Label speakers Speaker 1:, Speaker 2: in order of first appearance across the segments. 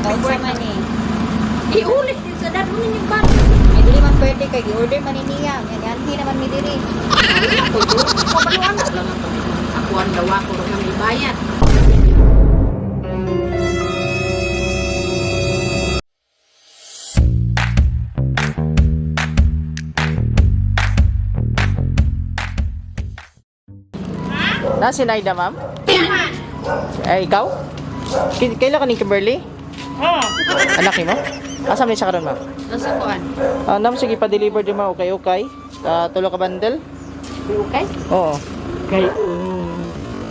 Speaker 1: Kaunsa man ni?
Speaker 2: Iuli sa dadon ninyo balik.
Speaker 1: Ay, dili man pwede kay gi-order man ni niya. Yan, naman mi diri.
Speaker 2: Wala ko to. Kabaluan na lang ako. Ako ang dawa ko nga may bayad.
Speaker 3: Na si Naida, ma'am? Ay, ikaw? Kailan ka ni Kimberly?
Speaker 2: Oo.
Speaker 3: Anak mo? Asa man siya karon, ma'am?
Speaker 2: Nasa kuan?
Speaker 3: Ah, nam sige pa-deliver di ma okay okay. Ah, tulo ka bundle?
Speaker 2: Okay?
Speaker 3: Oo.
Speaker 2: Kay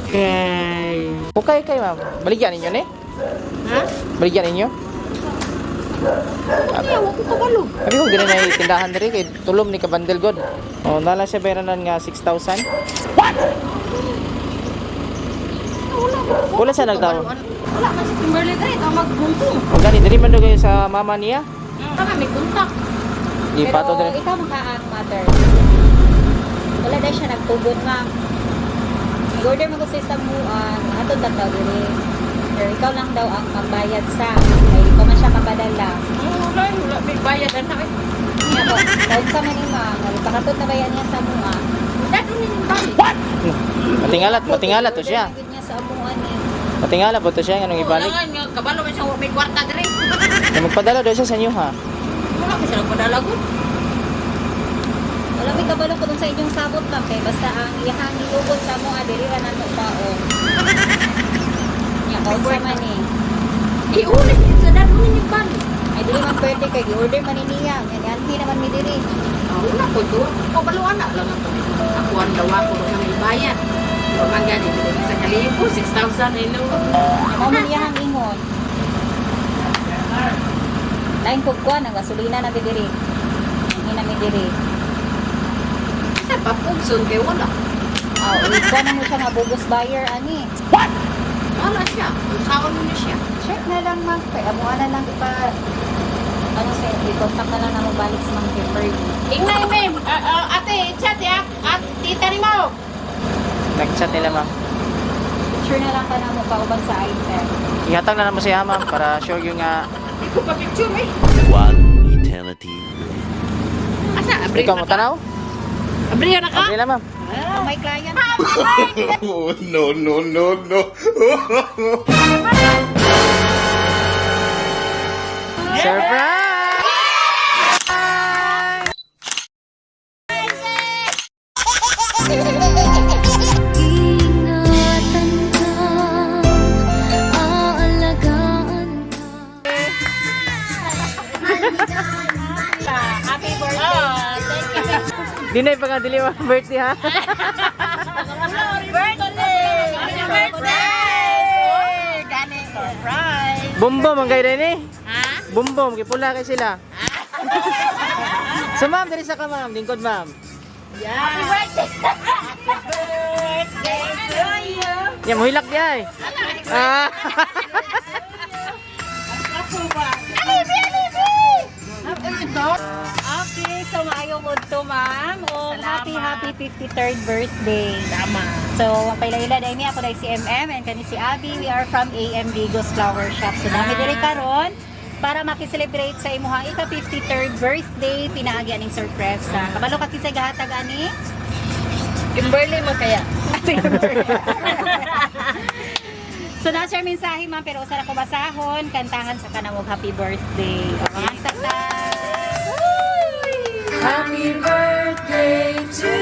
Speaker 2: kay.
Speaker 3: Okay kay ma'am. Baligyan ninyo ni?
Speaker 2: Ha?
Speaker 3: Baligyan ninyo?
Speaker 2: Kaya wa ko kabalo.
Speaker 3: Sabi ko dili na tindahan diri kay tulom ni ka bundle god. Oh, nala siya bayranan nga 6,000.
Speaker 2: Wala ko.
Speaker 3: Wala siya nagtawo.
Speaker 2: Wala man si Kimberly dre, ta magbungkong.
Speaker 3: O gani diri man daw kayo sa mama niya.
Speaker 2: Tama may kontak.
Speaker 3: Di pa to
Speaker 1: Pero
Speaker 3: diri.
Speaker 1: ikaw makaang mother. Wala dahil siya nagtugon, ma'am. I-order mo ko sa isang muan, atod lang daw diri. Pero ikaw lang daw ang pambayad sa. Kay ikaw man siya kapadala.
Speaker 2: Wala, wala may bayad ana eh.
Speaker 1: Niya ko, kaunsa man ni ma'am, pakatod na bayan niya sa mua.
Speaker 2: Dadon ninyo balik.
Speaker 3: Matingalat, matingalat to siya.
Speaker 1: I-order niya sa amuan ni.
Speaker 3: Matingala po to siya nganong ibalik.
Speaker 2: Wala nga kabalo man siya wa may kwarta dre.
Speaker 3: Kaya magpadala daw siya sa inyo ha.
Speaker 2: Wala man siya nagpadala gud.
Speaker 1: Wala may kabalo ko dun sa inyong sabot, ma'am. Kay basta ang iyahang iubod sa mua, diri ra nato taon. Niya, kaunsa man ni.
Speaker 2: Iuli sa dadon ninyo balik.
Speaker 1: Ay, dili man pwede kay gi-order man ni niya. Yan, naman mi diri.
Speaker 2: Wala ko to. Kabaluan na lang ako. Ako ang dawa ko nga may bayad. Pero man gani dili sa kalibo 6,000 ilo.
Speaker 1: Mao man iyahang ingon. Lain kog kuan ang gasolina na mi diri. Hindi na mi diri.
Speaker 2: Sa papugson kay wala.
Speaker 1: Ah, kuan na mo siya nga bogus buyer ani.
Speaker 2: Wala siya. Unsaon mo ni siya?
Speaker 1: Check na lang ma'am kay amuan na lang ipa ano sa i-contact na lang namo balik sa Ma'am Kimberly.
Speaker 2: Ingay ma'am. Ate, chat ya. At tita ni mo.
Speaker 3: Nag-chat nila ma'am.
Speaker 1: Picture na lang ka na mo kauban sa item.
Speaker 3: Ihatag na naman siya ma'am para sure yung nga
Speaker 2: Di ko pa picture eh.
Speaker 4: One eternity later.
Speaker 2: Asa abre
Speaker 3: ikaw mo tanaw.
Speaker 2: Abre na ka?
Speaker 3: Abre na ma'am.
Speaker 1: Oh, may client.
Speaker 5: Oh, no, no, no, no.
Speaker 3: Surprise!
Speaker 6: Ingatan ka, aalagaan ka.
Speaker 1: Happy birthday.
Speaker 3: Di na ipagadili ma'am birthday ha.
Speaker 2: Birthday! Happy birthday! Gani surprise.
Speaker 3: Bumbom ang kay eh.
Speaker 2: Ha?
Speaker 3: Bumbom kay pula kay sila. So ma'am, diri sa ka ma'am, lingkod ma'am.
Speaker 2: Yeah. Happy birthday. Happy birthday to you.
Speaker 3: Ya muhilak di ay. Ah.
Speaker 1: Okay, so maayong udto ma'am. O happy happy 53rd birthday.
Speaker 2: Tama.
Speaker 1: So, ang pailaila dahil niya ako dahil si MM and kani si Abby. We are from AM Vigos Flower Shop. So, dami diri karon para makiselebrate sa imuhang ika-53rd birthday, pinaagi aning sorpresa. Kabalo ka kinsay gahatag ani?
Speaker 2: Kimberly mo kaya.
Speaker 1: So, nasa siya mensahe ma'am, pero usa ra ko basahon, kantahan sa kanamog happy birthday. Okay, tata.
Speaker 3: Happy birthday to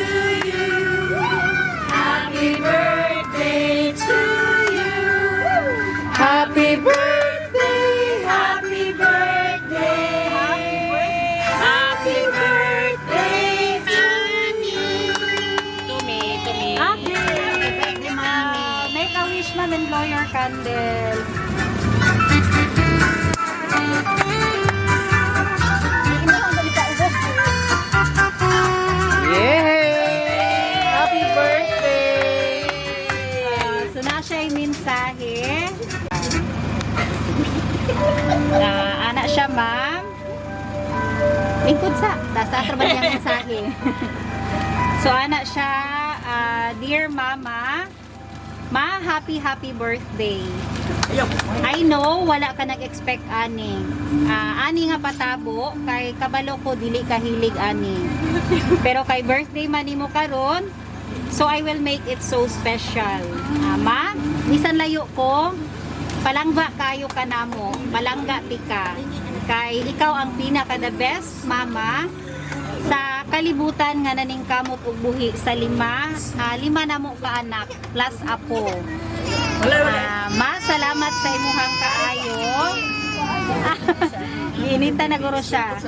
Speaker 3: you. Happy birthday to you. Happy birthday, happy birthday. Happy birthday to me.
Speaker 2: To me, to me.
Speaker 1: Happy birthday, ma'am. Make a wish, ma'am, and blow your candle.
Speaker 3: Yay! Happy birthday!
Speaker 1: So, na siya yung mensahe. Na, ana siya, ma'am. Lingkod sa. Taas-taas ra ba niya ang mensahe? So, ana siya, ah, Dear Mama, Ma, happy happy birthday. I know wala ka nag-expect ani. Ani nga patabo kay kabalo ko dili ka hilig ani. Pero kay birthday man nimo karon, so I will make it so special. Ma, bisan layo ko, palangga kayo ka namo, palangga ti ka. Kay ikaw ang pinaka the best mama sa kalibutan nga naningkamot og buhi sa lima na mo ka anak plus apo. Ma, salamat sa imuhang kaayo. Giinita na guro siya.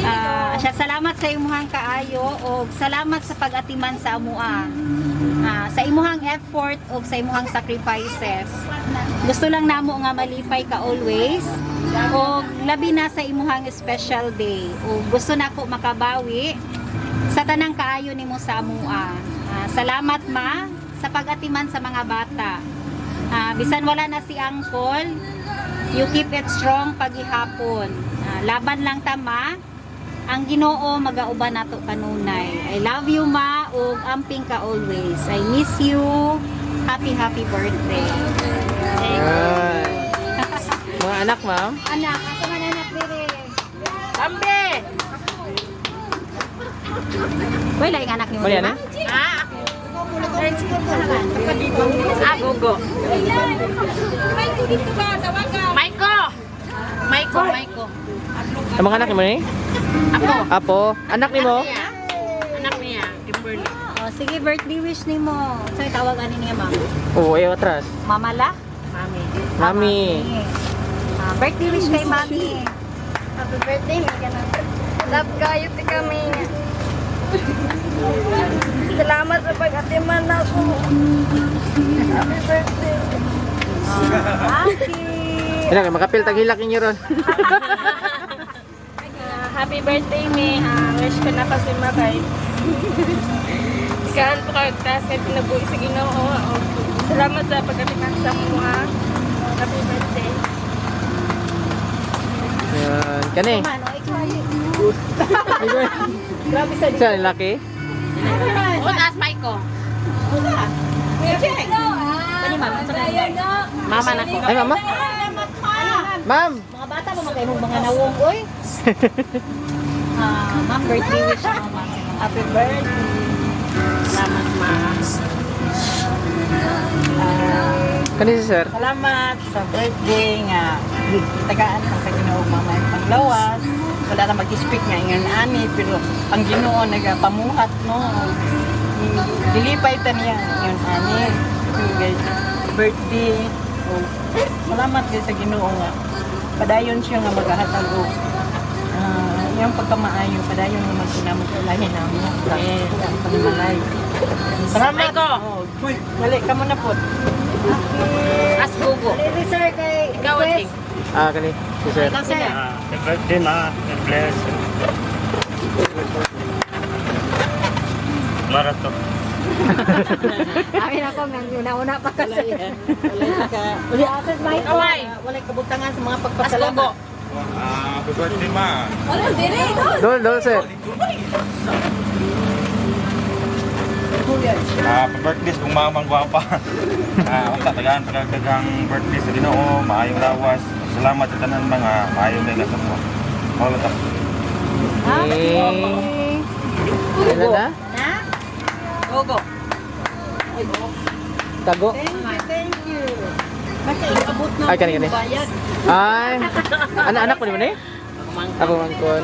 Speaker 1: Ah, siya, salamat sa imuhang kaayo og salamat sa pag-atiman sa amua. Sa imuhang effort og sa imuhang sacrifices. Gusto lang namo nga malipay ka always og labi na sa imuhang special day. Og gusto nako makabawi sa tanang kaayo nimo sa amua. Salamat, ma, sa pag-atiman sa mga bata. Bisan wala na si Uncle, you keep it strong pagihapon. Laban lang ta, ma. Ang Ginoo magauban nato kanunay. I love you, ma, ug amping ka always. I miss you. Happy happy birthday.
Speaker 3: Yan. Mga anak, ma'am.
Speaker 1: Anak, asa man anak dire?
Speaker 2: Tambe!
Speaker 1: Wala yung anak nimo,
Speaker 3: Wala
Speaker 1: di ba?
Speaker 3: na?
Speaker 2: Ah, Gogo. Maiko! Maiko, Maiko.
Speaker 3: Ang mga anak mo ni?
Speaker 2: Apo.
Speaker 3: Apo. Anak ni mo?
Speaker 2: Anak niya. Anak niya, Kimberly.
Speaker 1: Oh, sige, birthday wish nimo. So tawag ani niya, ma'am?
Speaker 3: Oo, ayaw atras.
Speaker 1: Mama la?
Speaker 2: Mami.
Speaker 3: Mami.
Speaker 1: Birthday wish kay mami.
Speaker 7: Happy birthday, Megan. Love kayo ti kami. Salamat sa pag-atiman ako. Happy birthday.
Speaker 1: Happy.
Speaker 3: Ano, makapil tag hilak ninyo ron.
Speaker 7: Happy birthday, May. Wish ko na kasi makay. Ikahan po kayo taas kay pinabuhi sa Ginoo. Salamat sa pag-atiman sa mga. Happy birthday.
Speaker 3: Yan. Kani.
Speaker 1: Mano, ikaw. Grabe sa
Speaker 3: Sa laki?
Speaker 2: O, taas Maiko.
Speaker 1: Kani ma'am, sa
Speaker 2: Mama na ko.
Speaker 3: Ay, mama. Ma'am.
Speaker 1: Mga bata mo mga imong mga nawong oy. Ma'am, birthday wish mo, ma'am.
Speaker 8: Happy birthday.
Speaker 2: Salamat, ma.
Speaker 3: Kani si sir?
Speaker 8: Salamat sa birthday nga tagaan ka sa Ginoo mama panglawas. Wala na mag-speak nga ingon ani pero ang Ginoo nagapamuhat no. Dilipay ta niya ingon ani. Guys, birthday. Oh, salamat kay sa Ginoo nga padayon siya nga magahatag og iyang pagkamaayo padayon nga magkinamot sa lahi namo sa pagmalay. Salamat.
Speaker 2: Maiko.
Speaker 8: Oh, Dali ka muna po.
Speaker 2: As Gogo.
Speaker 1: Dali, sir, kay
Speaker 2: Ikaw,
Speaker 1: request.
Speaker 2: Ating.
Speaker 3: Kani si sir.
Speaker 1: Ikaw, sir.
Speaker 9: Happy birthday, ma. God bless. Marato.
Speaker 1: Amin ako, una-una pa kasi.
Speaker 8: Wala ka. Wala
Speaker 2: Kamay.
Speaker 8: Wala kabutangan sa mga
Speaker 2: As
Speaker 8: pagpasalamat.
Speaker 2: Gogo.
Speaker 5: Happy birthday, ma.
Speaker 3: Dol, dol sir.
Speaker 5: Happy birthday sa kong mamang gwapa. Unta tagaan pagdagang birthday sa Ginoo, maayong lawas. Salamat sa tanan mga maayong nila sa mga. Mao lang ta.
Speaker 3: Okay. Kailan na?
Speaker 1: Na?
Speaker 2: Gogo.
Speaker 3: Tago.
Speaker 8: Thank you, thank you. Basta iabot na
Speaker 3: Ay, kani, kani.
Speaker 8: yung bayad.
Speaker 3: Ay. Anak anak mo ni mo ni? Ako mangkon.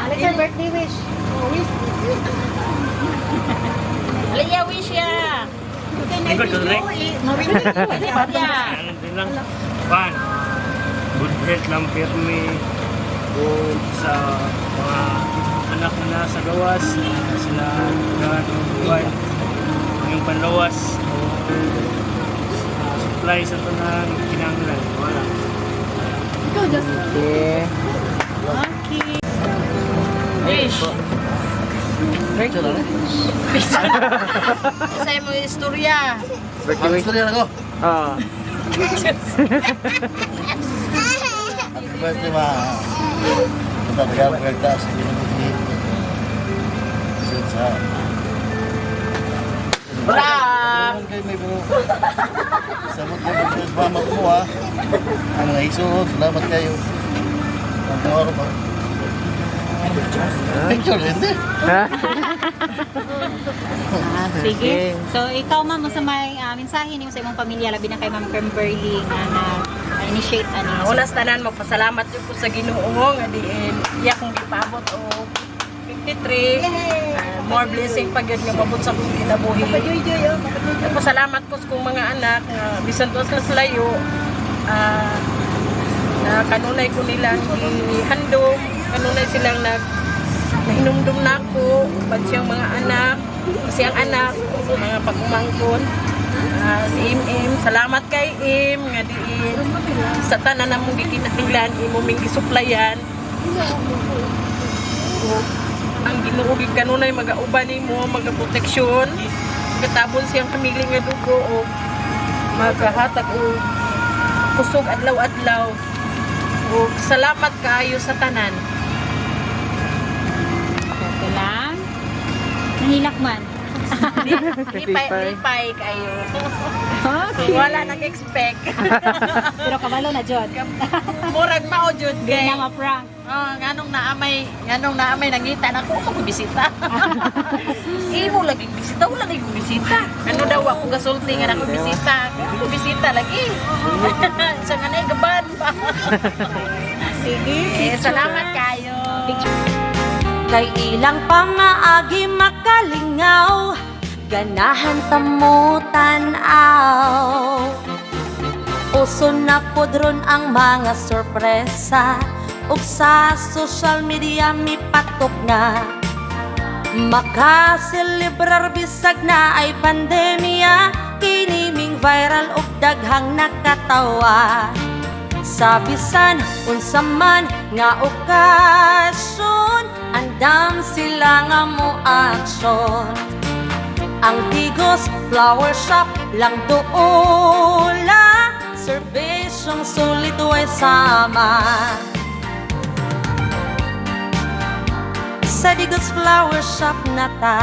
Speaker 1: Dali, sir, birthday wish.
Speaker 2: Aliyah, wish ya.
Speaker 9: Ikaw, Dulrek.
Speaker 2: Yeah.
Speaker 9: Ano din lang. Pan. Good health lang pirmi. Good sa mga anak na nasa gawas. Na sila gano buhay. Ang panlawas. O supply sa tanan kinanglan. Wala.
Speaker 3: Okay.
Speaker 2: Wish. Sa imo istorya.
Speaker 3: Birthday wish.
Speaker 4: ako.
Speaker 3: Ah.
Speaker 4: Happy birthday, ma. Tatagal pagkakta sa Ginoo. Sa may pero sabot ko ba sa mama ko ha. Ang mga isuod, salamat kayo. Ang araw pa. Picture, hindi.
Speaker 3: Ha?
Speaker 1: Ah, sige. So ikaw ma'am sa may mensahe nimo sa imong pamilya labi na kay Ma'am Kimberly nga na initiate ani.
Speaker 7: Una sa tanan magpasalamat jud ko sa Ginoo nga diin iya kong gipaabot og 53. More blessing pa gyud nga maabot sa akong kinabuhi. Nagpasalamat ko sa kong mga anak nga bisan tuwas na sa layo, na kanunay ko nilang gihandom, kanunay silang nahinumdum na ako, pag siyang mga anak, siyang anak, mga pagumangkon. Si Im Im, salamat kay Im nga diin sa tanan namong gikinahanglan imo ming gisuplayan. O, ang Ginoo gid kanunay magauban nimo, magaproteksyon, magatabon siyang pamilya nga dugo o magahatag og kusog adlaw-adlaw. O salamat kaayo sa tanan.
Speaker 1: Ito lang. Nahilak man.
Speaker 7: Lipay, lipay kayo.
Speaker 1: Okay.
Speaker 7: Wala nag-expect.
Speaker 1: Pero kabalo na jud.
Speaker 7: Murag mao jud
Speaker 1: Di
Speaker 7: kay.
Speaker 1: na ma-prank.
Speaker 2: Oh, nganong naamay nangita na ako mo bisita. Imo lagi bisita, wala lagi bisita.
Speaker 7: Ano daw ako gasulti nga ako bisita. Ako bisita lagi. Sa nga nay gaban pa.
Speaker 1: Sige.
Speaker 7: Eh, salamat kayo.
Speaker 6: Kay ilang pamaagi makalingaw, ganahan tamo tan-aw. Uso na pod ron ang mga sorpresa, ug sa social media mipatok na. Makaselebrar bisag na ay pandemya, kini ming viral ug daghang nakatawa. Sa bisan unsa man nga okasyon, andam sila nga mo aksyon. Ang Digos Flower Shop lang duola, serbisyong sulit way sama. Sa Digos Flower Shop na ta.